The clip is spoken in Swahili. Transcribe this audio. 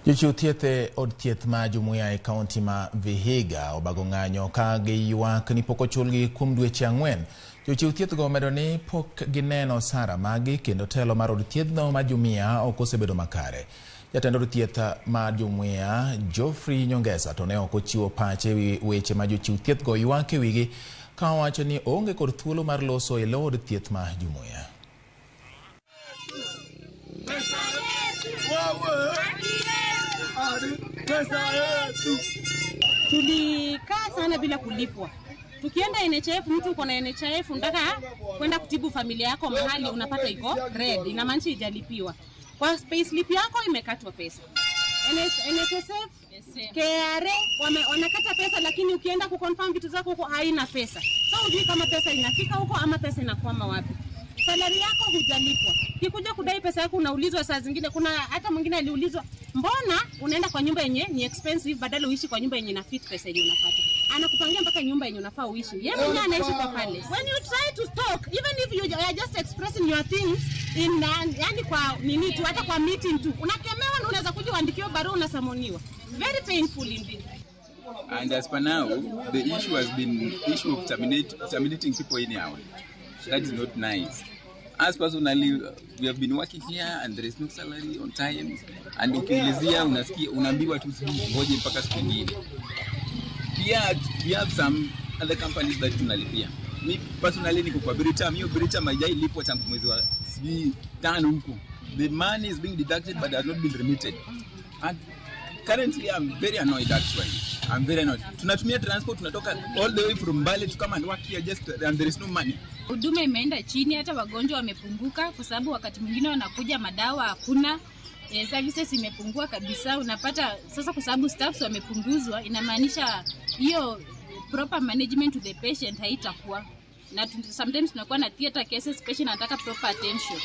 Jochiw thieth e od thieth ma Jumuiya e kaunti ma Vihiga obago ng'anyo ka giywak ni pok ochulgi kuom dweche 4. Jochiw thieth go omedo ni pok gineno osara maggi kendo telo mar od thiethno ma Jumuiya ok osebedo makare. Jatend od thieth ma Jumuiya Geoffrey Nyongesa to ne ok ochiwo pache ewi weche ma jochiw thieth go ywak e wigi ka owacho ni oonge kod thuolo mar loso e lo od thieth ma Jumuiya. Tulikaa sana bila kulipwa. Tukienda NHIF, mtu uko na NHIF unataka kwenda kutibu familia yako mahali unapata iko red, inamaanisha ijalipiwa. Kwa payslip yako imekatwa pesa. NSSF, KRA wanakata pesa, lakini ukienda kuconfirm vitu zako huko haina pesa. So hujui kama pesa inafika huko ama pesa inakwama wapi. Salary yako hujalipwa. Ukikuja kudai pesa yako unaulizwa saa zingine, kuna hata mwingine aliulizwa, mbona unaenda kwa nyumba yenye ni expensive badala uishi kwa nyumba yenye ina fit pesa yenye unapata. Anakupangia mpaka nyumba yenye unafaa uishi. Yeye mwenyewe anaishi kwa palace. When you try to talk, even if you are just expressing your things in, yani kwa nini tu, hata kwa meeting tu, unakemewa na unaweza kuja uandikiwe barua, unasamoniwa. Very painful indeed. And as per now, the issue has been issue of terminating people anyhow. That is not nice. As personally, we have been working here and there is no salary on time. And ukiulizia unasikia unaambiwa tu sijui ngoje mpaka siku nyingine. Pia we have some other companies that tunalipia. Mi personally niko kwa Britam. Hiyo Britam haijailipwa tangu mwezi wa sijui 5 huko. The money is being deducted but has not been remitted. And currently I'm very annoyed actually. I'm very annoyed. Tunatumia transport, tunatoka all the way from Mbale to come and work here just and there is no money. Huduma imeenda chini, hata wagonjwa wamepunguka kwa sababu wakati mwingine wanakuja madawa hakuna. Services imepungua kabisa. Unapata sasa kwa sababu staffs wamepunguzwa, inamaanisha hiyo proper management to the patient haitakuwa. Na sometimes tunakuwa na theater cases, patient anataka proper attention.